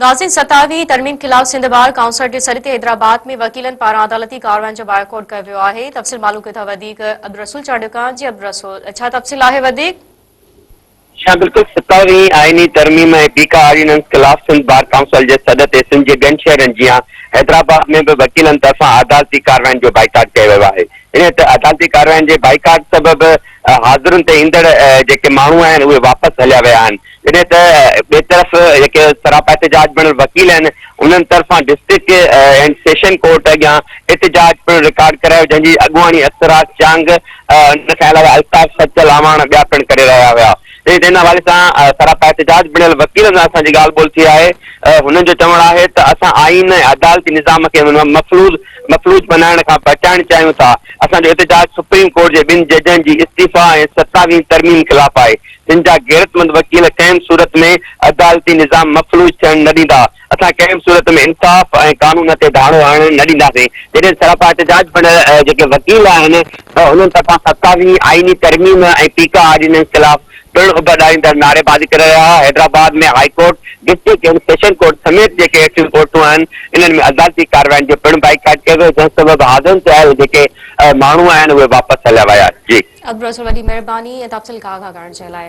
ناظرين ستاويهين ترميم خلاف سنڌ بار ڪائونسل جي سڏ تي حيدرآباد ۾ وڪيلن پاران عدالتي ڪارروائين جو بائيڪاٽ ڪيو ويو آهي تفصيل معلوم ڪيون ٿا وڌيڪ عبدالرسول چانڊيو کان جي عبدالرسول ڇا تفصيل آهي وڌيڪ. ڇا بلڪل ستاويهين آئيني ترميم ۽ پيڪا آرڊيننس خلاف سنڌ بار ڪائونسل جي سڏ تي سنڌ جي ٻين شهرن جيان حيدرآباد ۾ به وڪيلن طرفان عدالتي ڪارروائين جو بائيڪاٽ ڪيو ويو آهي جڏهن ته عدالتي ڪارروائين جي بائيڪاٽ سبب حاضرين تي ايندڙ جيڪي ماڻهو آهن اهي واپس هليا ويا آهن جڏهن ته ٻئي طرف جيڪي سراپا احتجاج بڻيل وڪيل آهن انهن طرفان ڊسٽرڪٽ اينڊ سيشن ڪورٽ اڳيان احتجاج پڻ رڪارڊ ڪرايو جنهن جي اڳواڻي اسرار چانگ ان کان علاوه الطاف سچل اعواڻ ٻيا پڻ ڪري رهيا هيا جڏهن ته ان حوالي سان سراپا احتجاج بڻيل وڪيلن سان اسان جي ڳالهه ٻولهه ٿي آهي هنن جو چوڻ آهي ته اسان آئين ۽ عدالتي نظام کي مفلوج مفلوج بنائڻ کان بچائڻ چاهيون ٿا اسان جو احتجاج سپريم ڪورٽ جي ٻن ججن جي استعيفا ۽ ستاويهين ترميم خلاف آهي جن جا غيرتمند وڪيل ڪنهن به صورت ۾ عدالتي نظام مفلوج ٿيڻ نه ڏيندا، اسان ڪنهن به صورت ۾ انصاف ۽ قانون تي ڌاڙو هڻڻ نه ڏينداسين، جڏهن سراپا احتجاج بڻيل جيڪي وڪيل آهن انهن طرفان ستاويهين آئيني ترميم ۽ پيڪا آرڊيننس خلاف پڻ اڀ ڏاريندڙ نعريبازي ڪري رهيا هئا، Hyderabad ۾ high court, district and session court سميت جيڪي هيٺيون ڪورٽون آهن انهن ۾ عدالتي ڪاررواين جو پڻ بائيڪاٽ ڪيو ويو، جنهن سبب حاضرين تي آيل جيڪي ماڻهو آهن اهي واپس هليا ويا. جي. عبدالرسول وڏي مهرباني ۽ تفصيل کان آگاهه ڪرڻ جي لاء.